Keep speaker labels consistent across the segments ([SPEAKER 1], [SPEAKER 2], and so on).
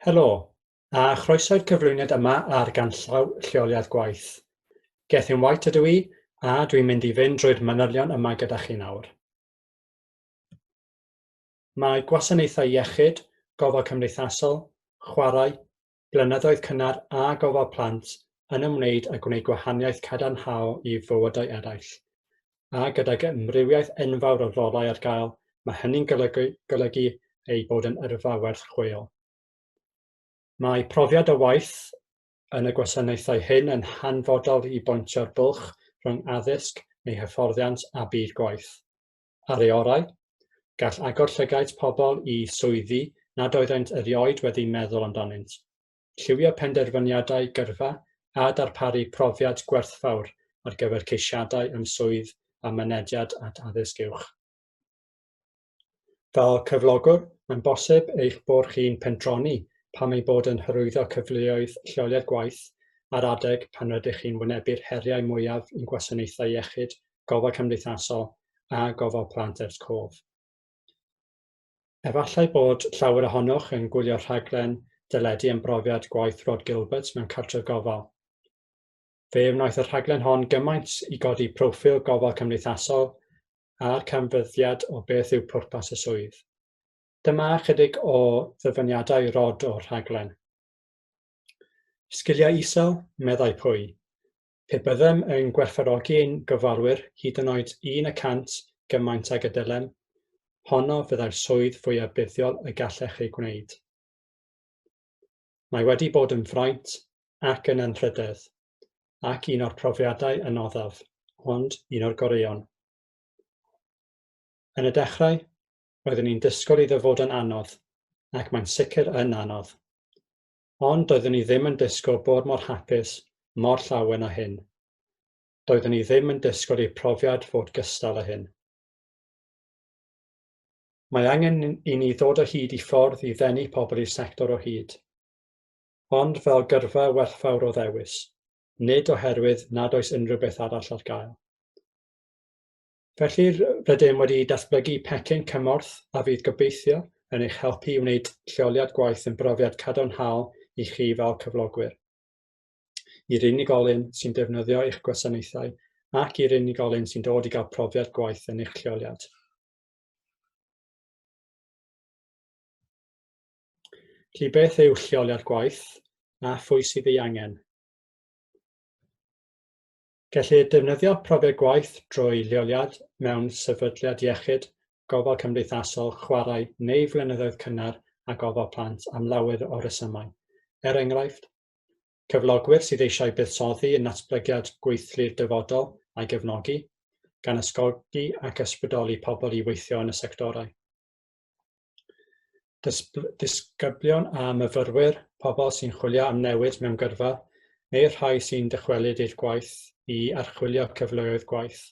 [SPEAKER 1] Helo, a chroeso i'r cyflwyniad yma ar ganllaw lleoliad gwaith. Gethin White ydw i, a dwi'n mynd i fynd drwy'r manylion yma gyda chi nawr. Mae gwasanaethau iechyd, gofal cymdeithasol, chwarae, blynyddoedd cynnar a gofal plant yn ymwneud â gwneud gwahaniaeth cadarnhaol i fywydau eraill. A gydag amrywiaeth enfawr o rolau ar gael, mae hynny'n golygu, golygu ei bod yn yrfa werth chweil. Mae profiad o waith yn y gwasanaethau hyn yn hanfodol i bontio'r bwlch rhwng addysg neu hyfforddiant a byd gwaith. Ar ei orau, gall agor llygaid pobl i swyddi nad oeddent erioed wedi meddwl amdanynt, lliwio penderfyniadau gyrfa a darparu profiad gwerthfawr ar gyfer ceisiadau am swydd a mynediad at addysg uwch. Fel cyflogwr, mae'n bosib eich bod chi'n pendroni pam ei bod yn hyrwyddo cyfleoedd lleoliad gwaith ar adeg pan rydych chi'n wynebu'r heriau mwyaf i'n gwasanaethau iechyd, gofal cymdeithasol a gofal plant ers cof. Efallai bod llawer ohonoch yn gwylio rhaglen deledu am brofiad gwaith Rod Gilbert mewn cartref gofal. Fe wnaeth y rhaglen hon gymaint i godi proffil gofal cymdeithasol a'r canfyddiad o beth yw pwrpas y swydd. Dyma ychydig o ddyfyniadau Rod o'r rhaglen. Sgiliau isel, meddai pwy. Pe byddem yn gwerthfawrogi ein gofalwyr hyd yn oed 1% gymaint ag y dylem, honno fyddai'r swydd fwyaf buddiol y gallech ei gwneud. Mae wedi bod yn fraint ac yn anrhydedd, ac un o'r profiadau anoddaf, ond un o'r goreuon. Yn y dechrau, roeddwn i'n disgwyl iddo fod yn anodd, ac mae'n sicr yn anodd. Ond doeddwn i ddim yn disgwyl bod mor hapus, mor llawen â hyn. Doeddwn i ddim yn disgwyl i'r profiad fod gystal â hyn. Mae angen i ni ddod o hyd i ffordd i ddenu pobl i'r sector o hyd. Ond fel gyrfa werthfawr o ddewis, nid oherwydd nad oes unrhyw beth arall ar gael. Felly, rydym wedi datblygu pecyn cymorth a fydd gobeithio yn eich helpu i wneud lleoliad gwaith yn brofiad cadarnhaol i chi fel cyflogwyr, i'r unigolyn sy'n defnyddio eich gwasanaethau ac i'r unigolyn sy'n dod i gael profiad gwaith yn eich lleoliad. Felly beth yw lleoliad gwaith a phwy sydd ei angen? Gellir defnyddio profiad gwaith drwy leoliad mewn sefydliad iechyd, gofal cymdeithasol, chwarae neu flynyddoedd cynnar a gofal plant am lawer o resymau. Er enghraifft, cyflogwyr sydd eisiau buddsoddi yn natblygiad gweithlu'r dyfodol a'i gefnogi, gan ysgogi ac ysbrydoli pobl i weithio yn y sectorau. Disgyblion a myfyrwyr, pobl sy'n chwilio am newid mewn gyrfa, neu'r rhai sy'n dychwelyd i'r gwaith i archwilio cyfleoedd gwaith,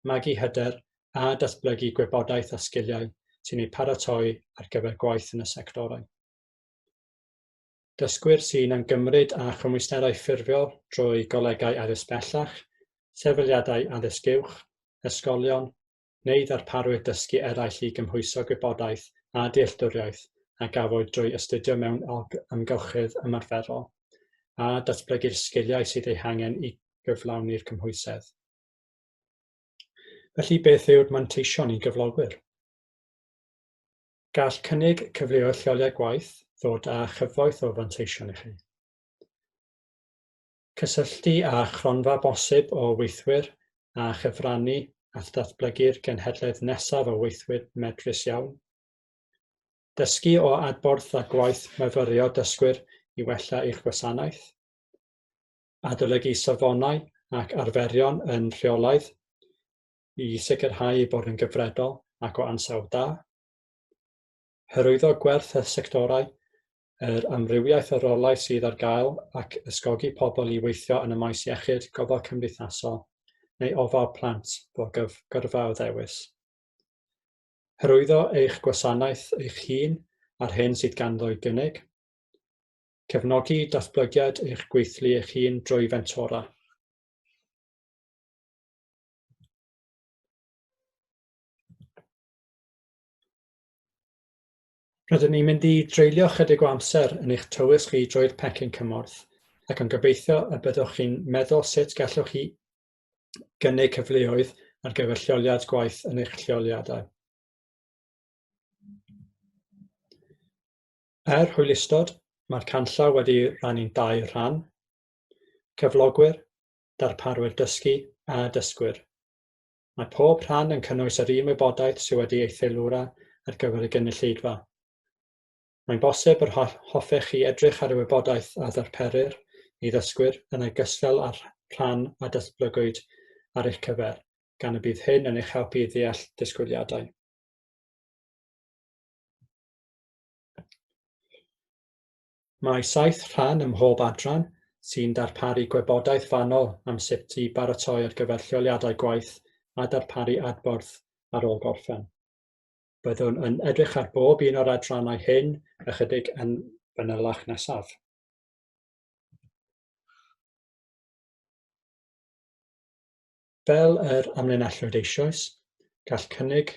[SPEAKER 1] magu hyder a datblygu gwybodaeth a sgiliau sy'n eu paratoi ar gyfer gwaith yn y sectorau. Dysgwyr sy'n ymgymryd â chymwysterau ffurfiol drwy golegau addysg bellach, sefydliadau addysg uwch, ysgolion, neu ddarparwyr dysgu eraill i gymhwyso gwybodaeth a dealltwriaeth a gafwyd drwy astudio mewn amgylchedd ymarferol, a datblygu'r sgiliau sydd eu hangen i gyflawni'r cymhwysedd. Felly, beth yw'r manteision i gyflogwyr? Gall cynnig cyfleoedd lleoliad gwaith ddod â chyfoeth o fanteision i chi. Cysylltu â chronfa bosib o weithwyr a chyfrannu at ddatblygu'r genhedlaeth nesaf o weithwyr medrus iawn. Dysgu o adborth a gwaith myfyrio dysgwyr i wella eich gwasanaeth. Adolygu safonau ac arferion yn rheolaidd i sicrhau eu bod yn gyfredol ac o ansawdd da. Hyrwyddo gwerth y sectorau yr amrywiaeth o rolau sydd ar gael ac ysgogi pobl i weithio yn y maes iechyd, gofal cymdeithasol neu ofal plant fel gyrfa o ddewis. Hyrwyddo eich gwasanaeth eich hun a'r hyn sydd ganddo i gynnig. Cefnogi datblygiad eich gweithlu eich hun drwy fentora. Rydyn ni'n mynd i dreulio chydig o amser yn eich tywys chi drwy'r pecyn cymorth ac yn gobeithio y byddwch chi'n meddwl sut gallwch chi gynnig cyfleoedd ar gyfer lleoliad gwaith yn eich lleoliadau. Er hwylustod, mae'r canllaw wedi rannu'n dau rhan, cyflogwyr, darparwyr dysgu a dysgwyr. Mae pob rhan yn cynnwys yr un wybodaeth sydd wedi ei theilwra ar gyfer y gynulleidfa. Mae'n bosib yr hoffech chi edrych ar y wybodaeth a ddarperir i ddysgwyr yn ogystal â'r rhan a datblygwyd ar eich cyfer, gan y bydd hyn yn eich helpu i ddeall disgwyliadau. Mae saith rhan ym mhob adran sy'n darparu gwybodaeth fanwl am sut i baratoi ar gyfer lleoliadau gwaith a darparu adborth ar ôl gorffen. Byddwn yn edrych ar bob un o'r adrannau hyn ychydig yn fanylach nesaf. Fel yr amlinellwyd eisoes, gall cynnig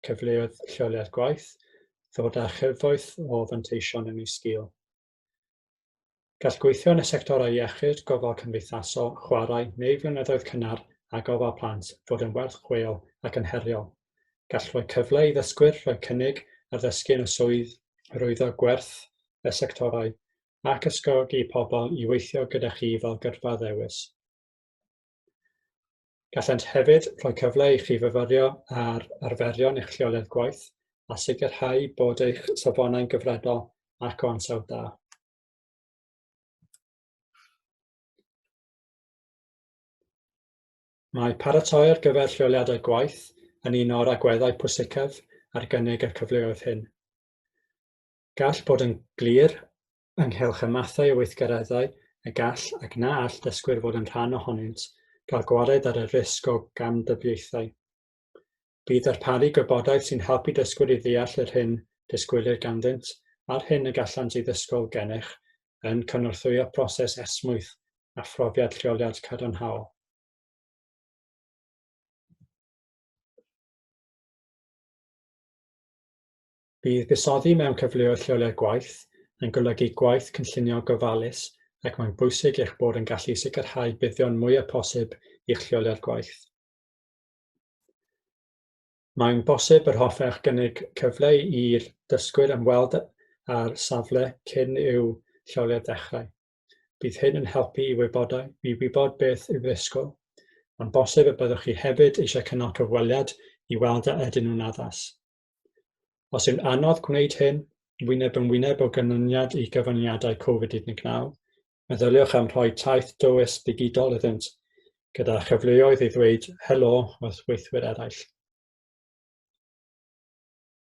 [SPEAKER 1] cyfleoedd lleoliad gwaith ddod â chyfoeth o fanteision yn ei sgil. Gall gweithio yn y sectorau iechyd, gofal cymdeithasol, chwarae neu flynyddoedd cynnar a gofal plant fod yn werth chweil ac yn heriol. Gall rhoi cyfle i ddysgwyr rhoi cynnig ar ddysgu yn y swydd, hyrwyddo gwerth y sectorau ac ysgogi pobl i weithio gyda chi fel gyrfa ddewis. Gallent hefyd rhoi cyfle i chi fyfyrio ar arferion eich lleoliad gwaith a sicrhau bod eich safonau'n gyfredol ac o ansawdd da. Mae paratoi ar gyfer lleoliadau gwaith yn un o'r agweddau pwysicaf ar gynnig y cyfleoedd hyn. Gall bod yn glir ynghylch y mathau o weithgareddau y gall ac na all dysgwyr fod yn rhan ohonynt gael gwared ar y risg o gamdybiaethau. Bydd darparu gwybodaeth sy'n helpu dysgwyr i ddeall yr hyn disgwylir ganddynt a'r hyn y gallant ei ddysgwyl gennych yn cynorthwyo proses esmwyth a phrofiad lleoliad cadarnhaol. Bydd buddsoddi mewn cyfleoedd lleoliad gwaith yn golygu gwaith cynllunio gofalus ac mae'n bwysig eich bod yn gallu sicrhau buddion mwyaf posib i'ch lleoliad gwaith. Mae'n bosib yr hoffech gynnig cyfle i'r dysgwyr ymweld â'r safle cyn i'w lleoliad ddechrau. Bydd hyn yn helpu i wybodau, i wybod beth i'w ddisgwyl. Mae'n bosib y byddwch chi hefyd eisiau cynnal cyfweliad i weld a ydyn nhw'n addas. Os yw'n anodd gwneud hyn, wyneb yn wyneb o ganlyniad i gyfyngiadau Covid-19, meddyliwch am rhoi taith dywys ddigidol iddynt, gyda chyfleoedd i ddweud helo wrth weithwyr eraill.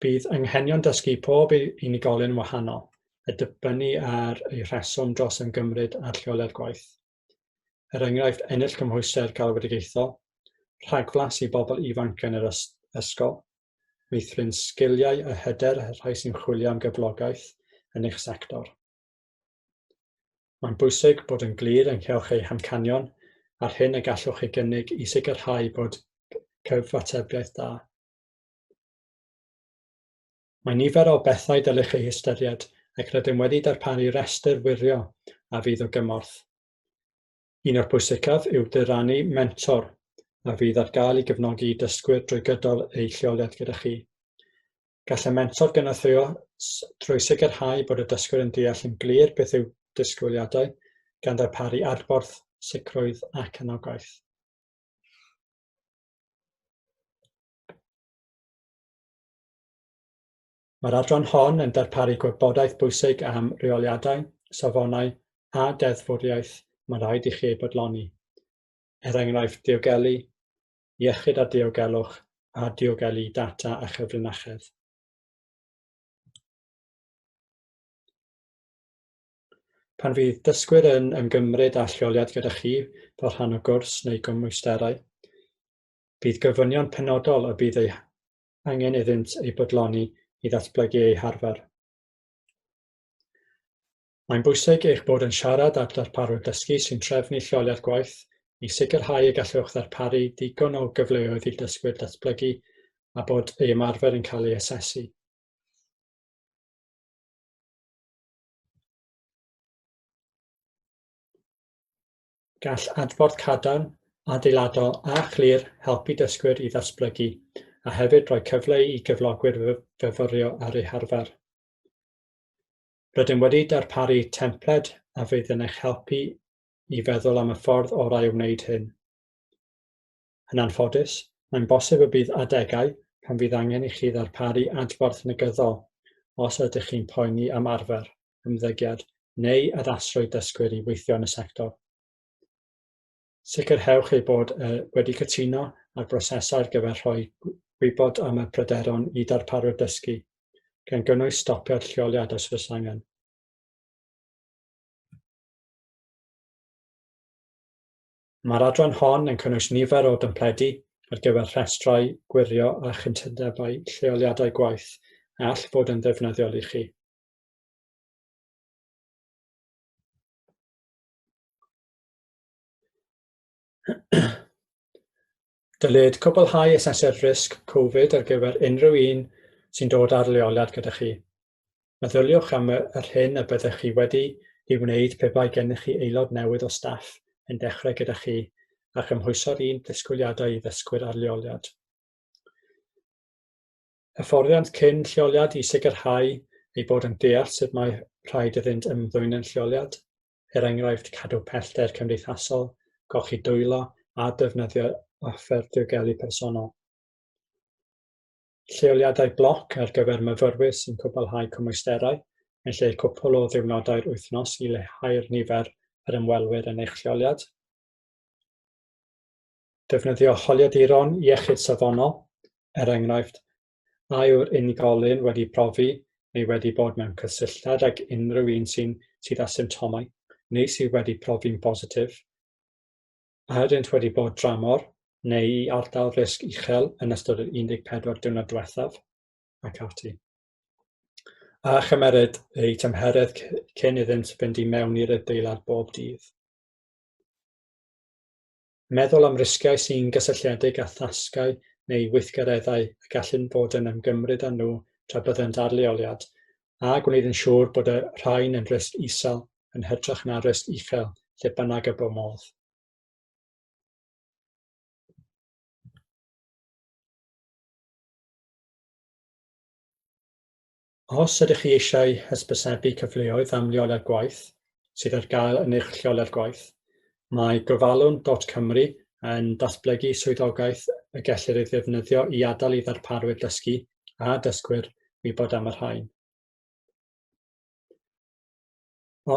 [SPEAKER 1] Bydd anghenion dysgu pob unigolyn wahanol, a dibynnu ar eu rheswm dros ymgymryd â'r lleoliad gwaith. Er enghraifft, ennill cymhwyster galwedigaethol, rhagflas i bobl ifanc yn yr ysgol, meithrin sgiliau a hyder y rhai sy'n chwilio am gyflogaeth yn eich sector. Mae'n bwysig bod yn glir ynghylch eu hamcanion a'r hyn y gallwch ei gynnig i sicrhau bod cyfatebiaeth da. Mae nifer o bethau dylech eu hystyried ac rydym wedi darparu rhestr wirio a fydd o gymorth. Un o'r pwysicaf yw dyrannu mentor a fydd ar gael i gefnogi dysgwyr drwy gydol eu lleoliad gyda chi. Gall y mentor gynorthwyo drwy sicrhau bod y dysgwyr yn deall yn glir beth yw disgwyliadau, gan ddarparu adborth, sicrwydd ac anogaeth. Mae'r adran hon yn darparu gwybodaeth bwysig am reoliadau, safonau a deddfwriaeth mae'n rhaid i chi ei bodloni, er enghraifft diogelu, iechyd a diogelwch a diogelu data a chyfrinachedd. Pan fydd dysgwyr yn ymgymryd â lleoliad gyda chi fel rhan o gwrs neu gymwysterau, bydd gofynion penodol y bydd eu angen iddynt eu bodloni i ddatblygu eu harfer. Mae'n bwysig eich bod yn siarad â'r darparwr dysgu sy'n trefnu lleoliad gwaith i sicrhau y gallwch ddarparu digon o gyfleoedd i'r dysgwyr datblygu a bod eu ymarfer yn cael ei asesu. Gall adborth cadarn, adeiladol a chlir helpu dysgwyr i ddatblygu a hefyd rhoi cyfle i gyflogwyr fyfyrio ar eu harfer. Rydym wedi darparu templed a fydd yn eich helpu i feddwl am y ffordd orau o wneud hyn. Yn anffodus, mae'n bosib y bydd adegau pan fydd angen i chi ddarparu adborth negyddol os ydych chi'n poeni am arfer, ymddygiad neu addasrwydd dysgwyr i weithio yn y sector. Sicrhewch eu bod wedi cytuno ar brosesau ar gyfer rhoi gwybod am y pryderon i darparwyr dysgu, gan gynnwys stopio'r lleoliad os oes angen. Mae'r adran hon yn cynnwys nifer o dempledi ar gyfer rhestrau gwirio a chytundebau lleoliadau gwaith a all fod yn ddefnyddiol i chi. Dylid cwblhau asesiad risg Covid ar gyfer unrhyw un sy'n dod ar leoliad gyda chi. Meddyliwch am yr hyn y byddech chi wedi ei wneud pe bai gennych chi aelod newydd o staff yn dechrau gyda chi a chymhwyso'r un disgwyliadau i ddysgwyr ar leoliad. Hyfforddiant cyn lleoliad i sicrhau eu bod yn deall sut mae rhaid iddynt ymddwyn yn lleoliad, er enghraifft cadw pellter cymdeithasol, golchi dwylo a defnyddio offer diogelu personol. Lleoliadau bloc ar gyfer myfyrwyr sy'n cwblhau cymwysterau yn lle cwpl o ddiwrnodau'r wythnos i leihau'r nifer yr ymwelwyr yn eich lleoliad. Defnyddio holiaduron iechyd safonol, er enghraifft, a yw'r unigolyn wedi profi neu wedi bod mewn cysylltiad ag unrhyw un sy'n sydd â symptomau neu sydd wedi profi'n bositif, a ydynt wedi bod dramor neu i ardal risg uchel yn ystod y 14 diwrnod diwethaf, ac ati. A chymeryd eu tymheredd cyn iddynt fynd i mewn i'r adeilad bob dydd. Meddwl am risgiau sy'n gysylltiedig â thasgau neu weithgareddau y gallwn fod yn ymgymryd â nhw tra byddant ar leoliad, a gwneud yn siŵr bod y rhain yn risg isel yn hytrach na risg uchel lle bynnag y bo modd. Os ydych chi eisiau hysbysebu cyfleoedd am leoliad gwaith sydd ar gael yn eich lleoliad gwaith, mae gofalwn.cymru yn datblygu swyddogaeth y gellir ei ddefnyddio i adael i ddarparwyr dysgu a dysgwyr wybod am y rhain.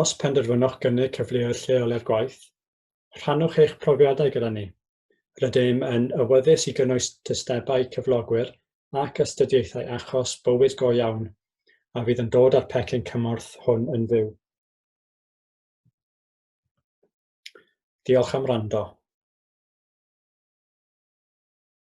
[SPEAKER 1] Os penderfynwch gynnig cyfleoedd lleoliad gwaith, rhannwch eich profiadau gyda ni. Rydym yn awyddus i gynnwys tystebau cyflogwyr ac astudiaethau achos bywyd go iawn a fydd yn dod â'r pecyn cymorth hwn yn fyw. Diolch am wrando.